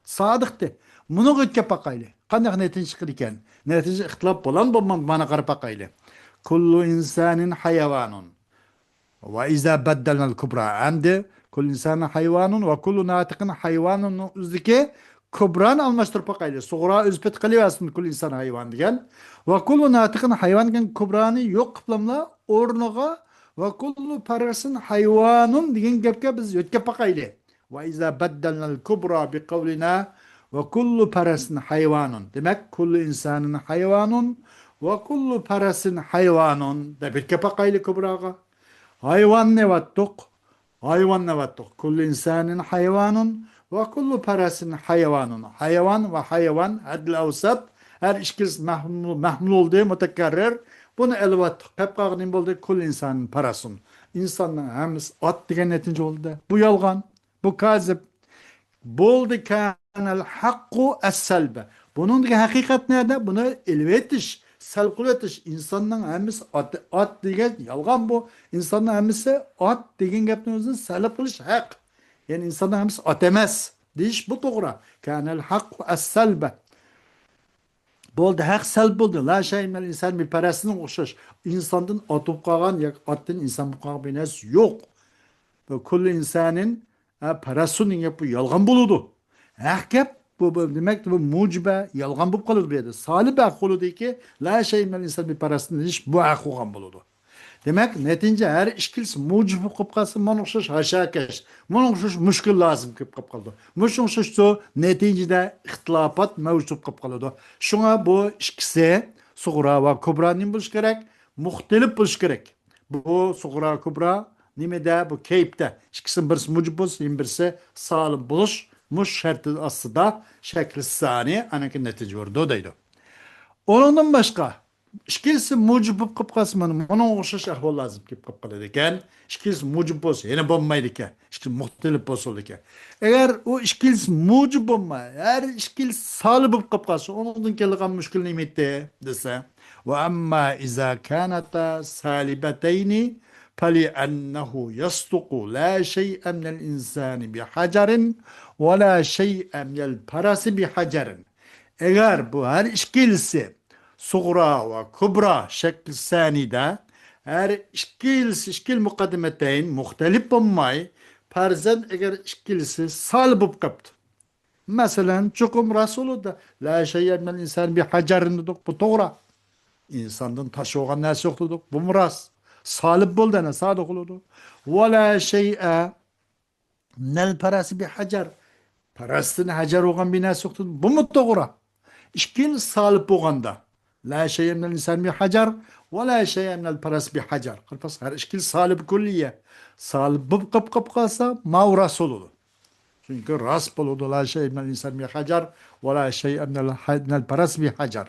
سادىقتى. مۇنىڭغا ئۆتكەپ باقايلى. قانداق نەتىجە چىقىدىكەن؟ نەتىجە ئىختىلاپ بولامدۇ بولمامدۇ؟ مانا قاراپ باقايلى. كۇللۇ ئىنسانىن ھايۋانۇن. ۋە ئىزا بەددەلنەل كۇبرا. ئەمدى كۇللۇ ئىنسانىن ھايۋانۇن ۋە كۇللۇ ناتىقىن ھايۋانۇننىڭ ئۆزىدىكى كۇبرانى ئالماشتۇرۇپ باقايلى. سۇغرا ئۆز پېتى قېلىۋەرسۇن، كۇللۇ ئىنسان ھايۋان دېگەن. ۋە كۇللۇ ناتىقىن ھايۋان دېگەن كۇبرانى يوق قىپلاملا ئورنىغا ۋە كۇللۇ پەرەسىن ھايۋانۇن دېگەن گەپكە بىز يۆتكەپ باقايلى. ۋە ئىزا بەددەلنەل كۇبرا بىقەۋلىنا ۋە كۇللۇ پەرەسىن ھايۋانۇن. دېمەك، كۇللۇ ئىنسانىن ھايۋانۇن ۋە كۇللۇ پەرەسىن ھايۋانۇن دەپ يۆتكەپ باقايلى كۇبراغا. ھايۋان دەۋاتتۇق. ھايۋان دەۋاتتۇق. كۇللۇ ئىنسانىن ھايۋانۇن ۋە كۇللۇ پەرەسىن ھايۋانۇن. ھايۋان ۋە ھايۋان ھەددىل ئەۋسەت. ھەر ئىككىلىسى مەھمۇ-، مەھمۇل بولدى، مۇتەكەررىر. بۇنى ئېلىۋاتتۇق. پەپ قالغان نېمە بولدى؟ كۇللۇ ئىنسانىن پەرەسۇن. ئىنساننىڭ ھەممىسى ئات دېگەن نەتىجە بولدى. بۇ يالغان. بۇ كازىب. بولدى كانەل ھەققۇ ئەسسەلبە. بۇنىڭدىكى ھەقىقەت نەدە؟ بۇنى ئېلىۋېتىش، سەلب قىلىۋېتىش. ئىنساننىڭ ھەممىسى ئات، ئات دېگەن يالغان بۇ. ئىنساننىڭ ھەممىسى ئات دېگەن گەپنىڭ ئۆزىنى سەلب قىلىش ھەق. يەنى ئىنساننىڭ ھەممىسى ئات ئەمەس. دېيىش بۇ توغرا. كانەل ھەق ئەسسەلبە. بولدى، ھەق سەلب بولدى. لا شەيئە مىنەل ئىنسان بىپەرەسنىڭ ئوخشاش. ئىنساندىن ئات بولۇپ قالغان ياكى ئاتتىن ئىنسان بولۇپ قالغان بىر نەرسە يوق. بۇ كۇللۇ ئىنسانىن، ھە، پەرەسۇن دېگەن گەپ بۇ يالغان بولىدۇ. ھەق گەپ بۇ، بۇ دېمەك بۇ مۇجىبە يالغان بولۇپ قالىدۇ بۇ يەردە. سالىب ھەق بولىدۇكى، لا شەيئە مىنەل ئىنسان بىپەرەسنىڭ ئىش بۇ ھەق بولغان بولىدۇ. دېمەك، نەتىجە ھەر ئىككىلىسى مۇجىب بولۇپ قالسا، مانا ئوخشاش ھاشاكەش، مانا ئوخشاش مۈشكۈل لازىم كېلىپ قاپ قالىدۇ. مۇشۇ ئوخشاشچۇ، نەتىجىدە ئىختىلاپات مەۋجۇت بولۇپ قاپ قالىدۇ. شۇڭا بۇ ئىككىسى، سۇغرا ۋە كۇبرا نېمە بولۇشى كېرەك؟ مۇختەلىپ بولۇشى كېرەك. بۇ سۇغرا، كۇبرا نېمىدە؟ بۇ كەيپتە. ئىككىسىنىڭ بىرسى مۇجىب بولسا، يەنە بىرسى سالىب بولۇش، مۇشۇ شەرت ئاستىدا شەكلى سانى ئانىڭكى نەتىجە بېرىدۇ دەيدۇ. ئۇنىڭدىن باشقا، ئىككىلىسى مۇجىب بولۇپ قاپ قالسا، مانا مۇنىڭغا ئوخشاش ئەھۋال لازىم كېلىپ قاپ قالىدىكەن. ئىككىلىسى مۇجىب بولسا، يەنە بولمايدىكەن. ئىككىلىسى مۇختەلىپ بولسىدىكەن. ئەگەر ئۇ ئىككىلىسى مۇجىب بولماي، ھەر ئىككىلىسى سالىب بولۇپ قاپ قالسا، ئۇنىڭدىن كېلىدىغان مۈشكۈل نېمە ئىدى دېسە، ۋە ئەمما ئىزا كانتا سالىبەتەينى فەلىئەننەھۇ يەسدۇقۇ لا شەيئە مىنەل ئىنسانى بىھەجەرىن ۋە لا شەيئە مىنەل پەرەسى بىھەجەرىن. ئەگەر بۇ ھەر ئىككىلىسى سۇغرا ۋە كۇبرا شەكلى سانىدا ھەر ئىككىلىسى، ئىككىل مۇقەددىمەتەين مۇختەلىپ بولماي، پەرزەن ئەگەر ئىككىلىسى سالىب بولۇپ قاپتۇ. مەسىلەن، چوقۇم راست بولىدۇ. لا شەيئە مىنەل ئىنسانى بىھەجەرىن دېدۇق، بۇ توغرا. ئىنساندىن تاش بولغان نەرسە يوق دېدۇق، بۇمۇ راست. سالىب بولدى، ئەنە سادىق بولىدۇ. ۋە لا شەيئە مىنەل پەرەسى بىھەجەر. پەرەستىن ھەجەر بولغان بىر نەرسە يوق دېدۇق، بۇمۇ توغرا. ئىككىلىسى سالىب بولغاندا، لا شەيئە مىنەل ئىنسانى بىھەجەر ۋە لا شەيئە مىنەل پەرەسى بىھەجەر. قارىساڭ، ھەر ئىككىلىسى سالىب كۇللىيە. سالىب بولۇپ قاپ، قاپ قالسا، ماۋۇ راست بولىدۇ. چۈنكى راست بولىدۇ، لا شەيئە مىنەل ئىنسانى بىھەجەر ۋە لا شەيئە مىنەل ھە-، مىنەل پەرەسى بىھەجەر.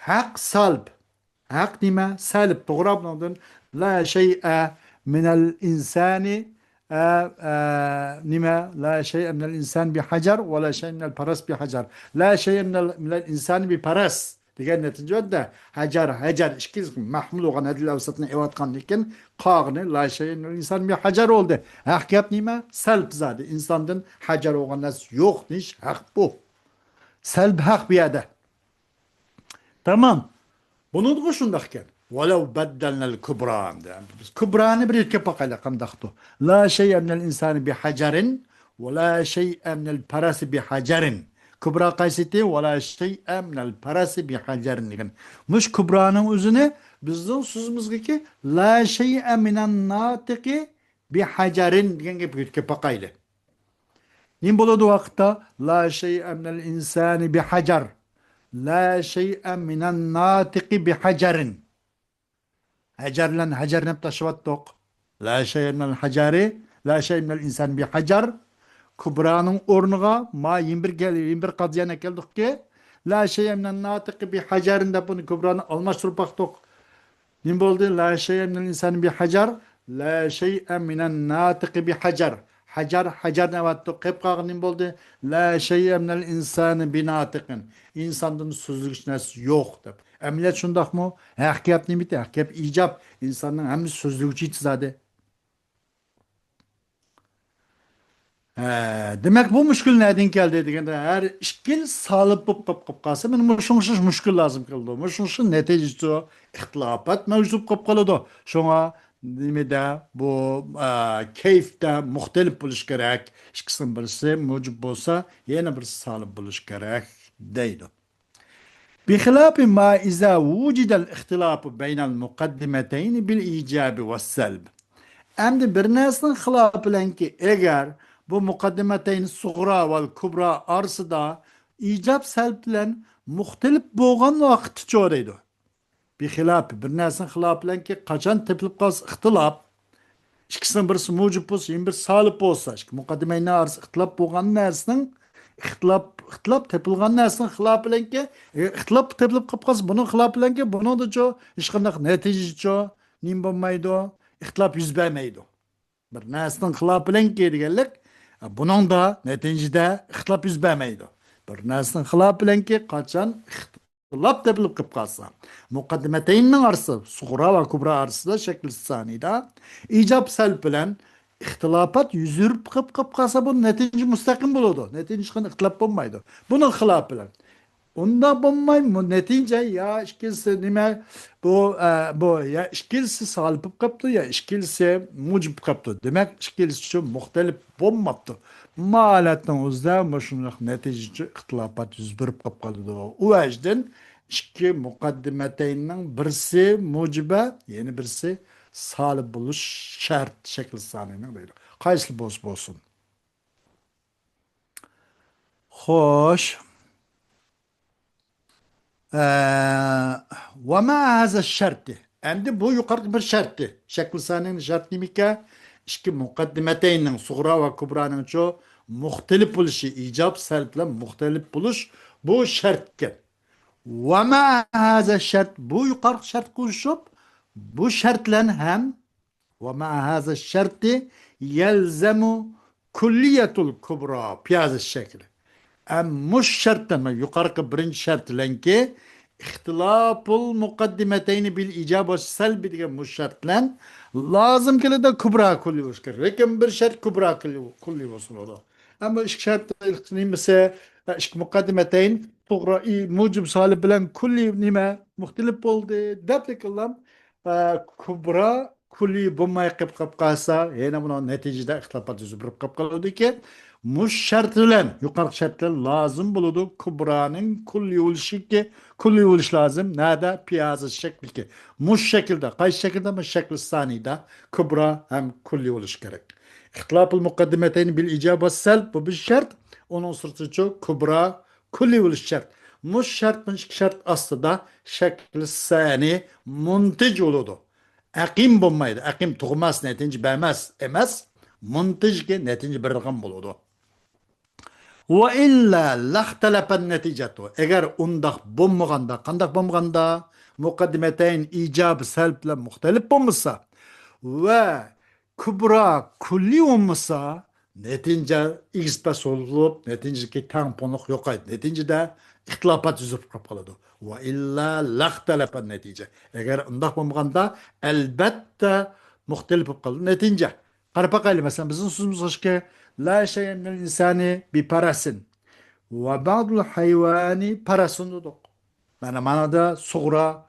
ھەق سالب. ھەق نېمە؟ سالب. توغرا بۇنىڭدىن. لا شەيئە مىنەل ئىنسانى، ئە، ئە، نېمە؟ لا شەيئە مىنەل ئىنسانى بىھەجەر ۋە لا شەيئە مىنەل پەرەس بىھەجەر. لا شەيئە مىنەل، مىنەل ئىنسانى بىپەرەس دېگەن نەتىجە بەردى. ھەجەر، ھەجەر ئىككىسى مەھمۇل بولغان ھەدىل ئەۋساتنى ئېۋەتقاندىن كېيىن قالغىنى لا شەيئە مىنەل ئىنسانى بىھەجەر بولدى. ھەق گەپ نېمە؟ سالب زادى. ئىنساندىن ھەجەر بولغان نەرسە يوق دېيىش ھەق بۇ. سالب ھەق بۇ يەردە. تامام. بۇنىڭغا شۇنداق ئىكەن. ۋەلەۋ بەددەلنەل كۇبرا. بىز كۇبرانى بىر يۆتكەپ باقايلى، قانداقتۇ؟ لا شەيئە مىنەل ئىنسانى بىھەجەرىن ۋە لا شەيئە مىنەل پەرەسى بىھەجەرىن. كۇبرا قايسىتى؟ ۋە لا شەيئە مىنەل پەرەسى بىھەجەرىن دېگەن. مۇش كۇبرانىڭ ئۆزىنى بىزنىڭ سۆزىمىزگىكى لا شەيئە مىنەن ناتىقى بىھەجەرىن دېگەن گەپكە يۆتكەپ باقايلى. نېمە بولىدۇ ۋاقىتتا؟ لا شەيئە مىنەل ئىنسانى بىھەجەر. لا شەيئە مىنەن ناتىقى بىھەجەرىن. ھەجەر بىلەن ھەجەرنى ئەپ تاشلىۋەتتۇق. لا شەيئە مىنەل ھەجەرى، لا شەيئە مىنەل ئىنسانى بىھەجەر. كۇبرانىڭ ئورنىغا ما يەنە بىر گەل-، يەنە بىر قازىيەنى ئەكەلدۇقكى، لا شەيئە مىنەن ناتىقى بىھەجەرىن دەپ ئۇنى كۇبرانى ئالماشتۇرۇپ باقتۇق. نېمە بولدى؟ لا شەيئە مىنەل ئىنسانى بىھەجەر، لا شەيئە مىنەن ناتىقى بىھەجەر. ھەجەر، ھەجەرنى ئەۋەتتۇق. قېلىپ قالغان نېمە بولدى؟ لا شەيئە مىنەل ئىنسانى بىناتىقىن. ئىنساندىن سۆزلىگۈچى نەرسە يوق دەپ. ئەمەلىيەت شۇنداقمۇ؟ ھەق گەپ نېمىتى؟ ھەق گەپ ئىجاب. ئىنساننىڭ ھەممىسى سۆزلىگۈچى زادى. ھە، دېمەك، بۇ مۈشكۈل نەدىن كەلدى دېگەندە، ھەر ئىككىل سالىپ بولۇپ قاپ، قاپ قالسا، مانا مۇشۇڭ ئوخشاش مۈشكۈل لازىم كېلىدۇ. مۇشۇڭ ئوخشاش نەتىجىچۇ ئىختىلاپات مەۋجۇت بولۇپ قالىدۇ. شۇڭا نېمىدە بۇ، ئە، كەيپتە مۇختەلىپ بولۇش كېرەك. ئىككىسىنىڭ بىرسى مۇجىب بولسا، يەنە بىرسى سالىپ بولۇش كېرەك دەيدۇ. بخلاف ما إذا وجد الاختلاف بين المقدمتين بالإيجاب والسلب. ئەمدى بىر نەرسىنىڭ خىلاپى بىلەنكى، ئەگەر بۇ مۇقەددىمەتەين سۇغرا ۋە كۇبرا ئارىسىدا ئىجاب سەلب بىلەن مۇختەلىپ بولغان ۋاقىتتىچۇ دەيدۇ. بخلاف، بىر نەرسىنىڭ خىلاپى بىلەنكى قاچان تېپىلىپ قالسا ئىختىلاپ، ئىككىسىنىڭ بىرسى مۇجىب بولسا، يەنە بىرسى سالىپ بولسا، ئىككى مۇقەددىمەينىڭ ئارىسىدا ئىختىلاپ بولغان نەرسىنىڭ، ئىختىلاپ، ئىختىلاپ تېپىلغان نەرسىنىڭ خىلاپى بىلەنكى، ئە، ئىختىلاپ تېپىلىپ قاپ قالسا، بۇنىڭ خىلاپى بىلەنكى، بۇنىڭدىچۇ ھېچقانداق نەتىجىچۇ نېمە بولمايدۇ؟ ئىختىلاپ يۈز بەرمەيدۇ. بىر نەرسىنىڭ خىلاپى بىلەنكى دېگەنلىك، ئە، بۇنىڭدا نەتىجىدە ئىختىلاپ يۈز بەرمەيدۇ. بىر نەرسىنىڭ خىلاپى بىلەنكى قاچان ئىخت-، ئىختىلاپ تېپىلىپ قېلىپ قالسا، مۇقەددىمەتەيننىڭ ئارىسى، سۇغرا ۋە كۇبرا ئارىسىدا شەكلى سانىدا ئىجاب سەلب بىلەن ئىختىلاپات يۈز بېرىپ قېلىپ قېلىپ قالسا، بۇ نەتىجە مۇستەقىم بولىدۇ. نەتىجە ھېچقانداق ئىختىلاپ بولمايدۇ. بۇنىڭ خىلاپى بىلەن. ئۇنداق بولماي، بۇ نەتىجە يا ئىككىلىسى نېمە، بۇ، ئە، بۇ يا ئىككىلىسى سالىپ بولۇپ قاپتۇ، يا ئىككىلىسى مۇجىب بولۇپ قاپتۇ. دېمەك، ئىككىلىسى شۇ مۇختەلىپ بولماپتۇ. بۇ ھالەتنىڭ ئۆزىدە مۇشۇنداق نەتىجە ئىختىلاپات يۈز بېرىپ قېلىپ قالىدۇ. ئۇ ۋەجدىن ئىككى مۇقەددىمەتەيننىڭ بىرسى مۇجىبە، يەنە بىرسى سالىب بولۇش شەرت شەكلى سانىنىڭ دەيدۇ. قايسىلا بولسا بولسۇن. خوش. ئە، ۋە مە ھازا شەرتى. ئەمدى بۇ يۇقىرىقى بىر شەرتى. شەكلى سانىنىڭ شەرتى نېمىكەن؟ ئىككى مۇقەددىمەتەيننىڭ، سۇغرا ۋە كۇبرانىڭچۇ مۇختەلىپ بولۇشى، ئىجاب سەلب بىلەن مۇختەلىپ بولۇش، بۇ شەرتكەن. ۋە مە ھازا شەرت، بۇ يۇقىرىقى شەرت قوشۇپ، بۇ شەرت بىلەن ھەم ۋە مە ھازا شەرتى يەلزەمۇ كۇللىيەتۇل كۇبرا پى ھازا شەكلى. ئەم مۇش شەرتتىن، يۇقىرىقى بىرىنچى شەرت بىلەنكى، ئىختىلاپۇل مۇقەددىمەتەينى بىل ئىجاب ۋە سەلبى دېگەن مۇش شەرت بىلەن لازىم كېلىدۇ، كۇبرا كۇللى بولۇشى كېرەك. لېكىن بىر شەرت كۇبرا كۇللى، كۇللى بولسۇن بولىدۇ. ئەمما ئىككى شەرت نېمىسى، ئىككى مۇقەددىمەتەين، سۇغرا، ئى، مۇجىب سالىب بىلەن كۇللى نېمە، مۇختەلىپ بولدى دەپ لېكىنلام، ئە، كۇبرا كۇللى بولماي قېلىپ قېلىپ قالسا، يەنە بۇنىڭ نەتىجىدە ئىختىلاپات يۈز بېرىپ قېلىپ قالىدۇكى، مۇش شەرت بىلەن، يۇقىرىقى شەرت بىلەن لازىم بولىدۇ، كۇبرانىڭ كۇللى بولۇشىكى، كۇللى بولۇش لازىم. نەدە؟ پى ھازا شەكلىكى. مۇش شەكىلدە. قايسى شەكىلدە؟ مۇش شەكلى سانىدا كۇبرا ھەم كۇللى بولۇشى كېرەك. ئىختىلاپۇل مۇقەددىمەتەينى بىل ئىجاب ۋە سەلب، بۇ بىر شەرت. ئۇنىڭ سىرتىچۇ كۇبرا كۈللى بولۇش شەرت. مۇشۇ شەرت بىلەن ئىككى شەرت ئاستىدا شەكلى سانى مۇنتىج بولىدۇ. ئەقىم بولمايدۇ. ئەقىم تۇغماس، نەتىجە بەرمەس ئەمەس. مۇنتىجكى نەتىجە بېرىدىغان بولىدۇ. ۋە ئىللا لاختەلەپەن نەتىجەتۇ. ئەگەر ئۇنداق بولمىغاندا، قانداق بولمىغاندا؟ مۇقەددىمەتەين ئىجاب سەلب بىلەن مۇختەلىپ بولمىسا ۋە كۇبرا كۈللى بولمىسا، نەتىجە ئېگىز پەس بولۇپ، نەتىجىدىكى تەڭپۇڭلۇق يوقايدۇ. نەتىجىدە ئىختىلاپات يۈز بېرىپ قېلىپ قالىدۇ. ۋە ئىللا لاختەلەپەن نەتىجە. ئەگەر ئۇنداق بولمىغاندا، ئەلبەتتە مۇختەلىپ بولۇپ قالىدۇ نەتىجە. قاراپ باقايلى، مەسىلەن، بىزنىڭ سۆزىمىز باركى، لا شەيئە مىنەل ئىنسانى بى پەرەسىن ۋە بەزۇل ھايۋانى پەرەسۇن دېدۇق. مانا، مانادا سۇغرا،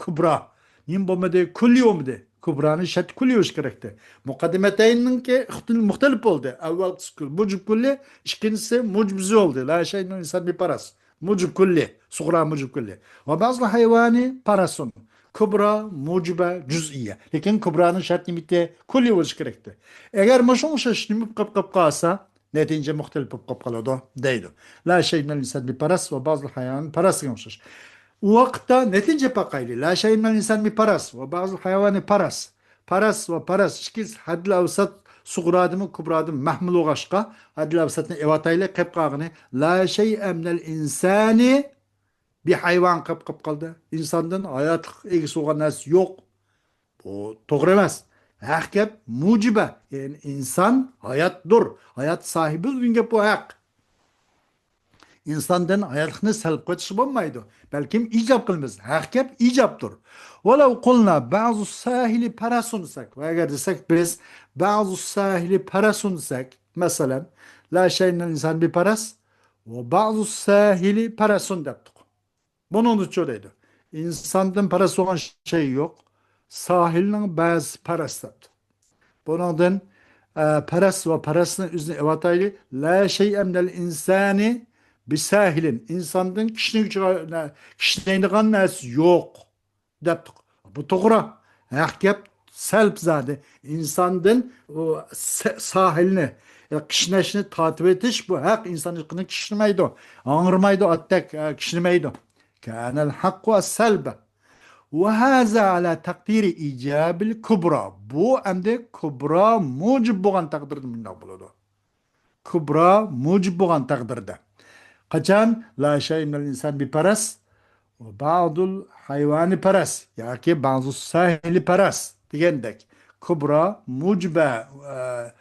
كۇبرا. نېمە بولمىدى؟ كۈللى بولمىدى. كۇبرانىڭ شەرتى كۈللى بولۇشى كېرەكتى. مۇقەددىمەتەيننىڭكى ئىختىل-، مۇختەلىپ بولدى. ئەۋۋەلكىسى كۈل-، مۇجىب كۈللى، ئىككىنچىسى مۇجىب زۇ بولدى. لا شەيئە مىنەل ئىنسانى بى پەرەس. مۇجىب كۈللى، سۇغرا مۇجىب كۈللى. ۋە بەزۇل ھايۋانى پەرەسۇن. كۇبرا مۇجىبە جۈزئىيە. لېكىن كۇبرانىڭ شەرتى نېمە ئىدى؟ كۈللى بولۇشى كېرەكتى. ئەگەر مۇشۇ ئوخشاش نېمە بولۇپ قېلىپ قالسا، نەتىجە مۇختەلىپ بولۇپ قېلىپ قالىدۇ، دەيدۇ. لا شەيئە مىنەل ئىنسانى بى پەرەس ۋە بەزۇل ھايۋانى پەرەس دېگەن ئوخشاش. ئۇ ۋاقىتتا نەتىجە باقايلى. لا شەيئە مىنەل ئىنسانى بى پەرەس ۋە بەزۇل ھايۋانى پەرەس. پەرەس ۋە پەرەس ئىككىسى ھەددىل ئەۋسەت سۇغرادىمۇ كۇبرادىمۇ مەھمۇل بولغاچقا، ھەددىل ئەۋسەتنى ئېۋاتايلى، قېلىپ قالغىنى لا شەيئە مىنەل ئىنسانى بى ھايۋان قېلىپ قېلىپ قالدى. ئىنساندىن ھاياتلىق ئىگىسى بولغان نەرسە يوق. بۇ توغرا ئەمەس. ھەق گەپ مۇجىبە، يەنى ئىنسان ھاياتتۇر. ھايات ساھىبى دېگەن گەپ بۇ ھەق. ئىنساندىن ھاياتلىقنى سەلب قىلىۋېتىشقا بولمايدۇ. بەلكىم ئىجاب قىلىمىز. ھەق گەپ ئىجابتۇر. ۋەلەۋ قۇلنا بەزۇ ساھىلى پەرەسۇن دېسەك، ۋە ئەگەر دېسەك بىز بەزۇ ساھىلى پەرەسۇن دېسەك، مەسىلەن، لا شەيئە مىنەل ئىنسانى بى پەرەس ۋە بەزۇ ساھىلى پەرەسۇن دەپتۇق. بۇنىڭدىچۇ دەيدۇ. ئىنساندىن پەرەس بولغان شەي يوق. ساھىلنىڭ بەزىسى پەرەس دەپتۇ. بۇنىڭدىن، ئە، پەرەس ۋە پەرەسنى ئۆزىنى ئېۋاتايلى. لا شەيئە مىنەل ئىنسانى بى ساھىلىن. ئىنساندىن كىشنىگۈچى، كىشنەيدىغان نەرسە يوق دەپتۇق. بۇ توغرا. ھەق گەپ سەلب زادى. ئىنساندىن ئۇ سە-، ساھىلنى، يا كىشنەشنى تارتىۋېتىش، بۇ ھەق. ئىنسان ھېچقانداق كىشنىمەيدۇ، ھاڭرىمايدۇ، ئاتتەك، ئە، كىشنىمەيدۇ. كانەل ھەققۇ ئەس سەلبە. ۋە ھازا ئەلا تەقدىرى ئىجابىل كۇبرا. بۇ ئەمدى كۇبرا مۇجىب بولغان تەقدىردە مۇنداق بولىدۇ. كۇبرا مۇجىب بولغان تەقدىردە. قاچان؟ لا شەيئە مىنەل ئىنسانى بى پەرەس ۋە بەزۇل ھايۋانى پەرەس ياكى بەزۇ ساھىلى پەرەس دېگەندەك. كۇبرا مۇجىبە، ئە،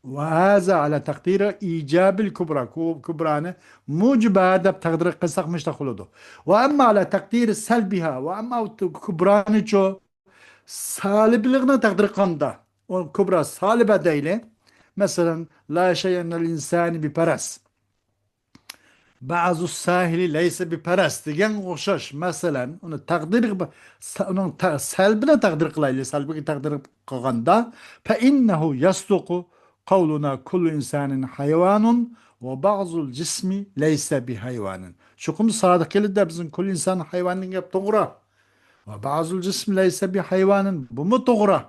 ۋە ھازا ئەلا تەقدىرى ئىجابىل كۇبرا. كۇ-، كۇبرانى مۇجىبە دەپ تەقدىر قىلساق مۇشۇنداق بولىدۇ. ۋە ئەمما ئەلا تەقدىرى سەلبىھا. ۋە ئەمما كۇبرانىچۇ سالىبلىقنى تەقدىر قىلغاندا، ئۇ كۇبرا سالىبە دەيلى. مەسىلەن، لا شيء عند الإنسان بفرس. بعض الساهل ليس بفرس دېگەنگە ئوخشاش. مەسىلەن، ئۇنى تەقدىر، ئۇنىڭ تە-، سەلبىنى تەقدىر قىلايلى، سەلبىگە تەقدىر قىلغاندا، فإنه يصدق قولنا كل إنسان حيوان وبعض الجسم ليس بحيوان. چوقۇم سادىق كېلىدۇ، بىزنىڭ كل إنسان حيوان دېگەن گەپ توغرا. وبعض الجسم ليس بحيوان، بۇمۇ توغرا.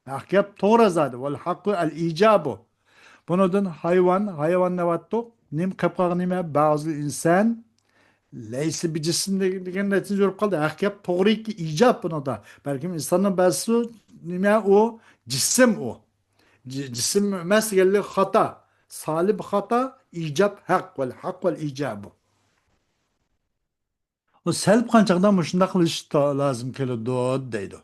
ھەق گەپ توغرا زادى. والحق الإيجاب. بۇنىڭدىن ھايۋان، ھايۋان دەۋاتتۇق. نېمە قېلىپ قالغان نېمە؟ بعض الإنسان ليس بجسم دېگەن نەتىجە يۈرۈپ قالدى. ھەق گەپ توغرىكى ئىجاب بۇنىڭدا. بەلكىم ئىنساننىڭ بەزىسى نېمە ئۇ؟ جىسىم ئۇ. جى-، جىسىم ئەمەس دېگەنلىك خاتا. سالىب خاتا، ئىجاب ھەق. والحق الإيجاب. ئۇ سەلب قىلغان چاغدا مۇشۇنداق قىلىش تا-، لازىم كېلىدۇ دەيدۇ.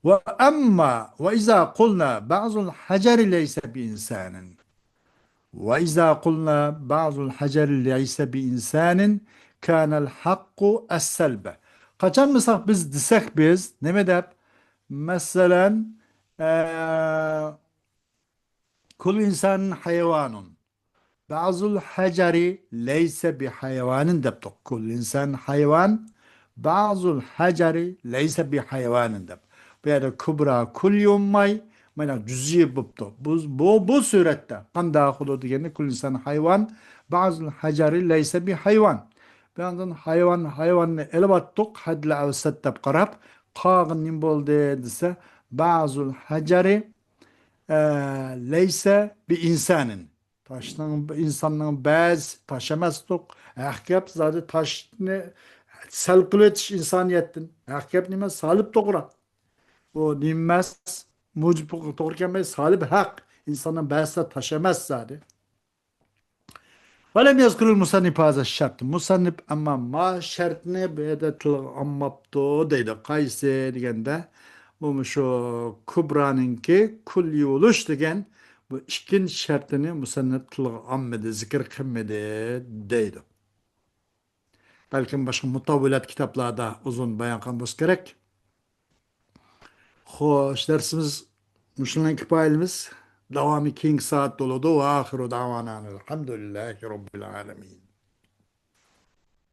وأما وإذا قلنا بعض الحجر ليس بإنسان. وإذا قلنا بعض الحجر ليس بإنسان كان الحق السلب. قاچان مىسال بىز دېسەك بىز، نېمە دەپ؟ مەسىلەن، ئە، كل إنسان حيوان. بعض الحجر ليس بحيوان دەپتۇق. كل إنسان حيوان، بعض الحجر ليس بحيوان دەپ. بۇ يەردە كۇبرا، كۇللى بولماي، مانا جۈزئىي بوپتۇ. بۇ، بۇ، بۇ سۈرەتتە قانداق بولىدۇ دېگەندە، كل إنسان حيوان، بعض الحجر ليس بحيوان. بۇ يەردىن ھايۋان، ھايۋاننى ئېلىۋاتتۇق، ھەددىل ئەۋسەت دەپ قاراپ، قالغىنى نېمە بولدى دېسە، بعض الحجر، ئە، ليس بإنسان. تاشنىڭ، ئىنساننىڭ بەزىسى تاش ئەمەستۇق. ھەق گەپ زادى تاشنى سەل قىلىۋېتىش ئىنسانىيەتتىن. ھەق گەپ نېمە؟ سالىب توغرا. بۇ نېمە ئەمەس؟ مۇجىب توغرا كەلمەي، سالىب ھەق. ئىنساننىڭ بەزىسى تاش ئەمەس زادى. ولم يذكر المصنف هذا الشرط. مۇسەننىپ ئەمما ما شەرتنى بۇ يەردە تىلغا ئالماپتۇ دەيدۇ. قايسى دېگەندە، بۇ مۇشۇ كۇبرانىڭكى كۇللى بولۇش دېگەن بۇ ئىككىنچى شەرتىنى مۇسەننىپ تىلغا ئالمىدى، زىكىر قىلمىدى دەيدۇ. بەلكىم باشقا مۇتەۋۋىلات كىتابلاردا ئۇزۇن بايان قىلغان بولسا كېرەك. خوش، دەرسىمىز مۇشۇنىڭ كۇپايىلىمىز. داۋامى كېيىنكى سائەت بولىدۇ. وآخر دعوانا أن الحمد لله رب العالمين.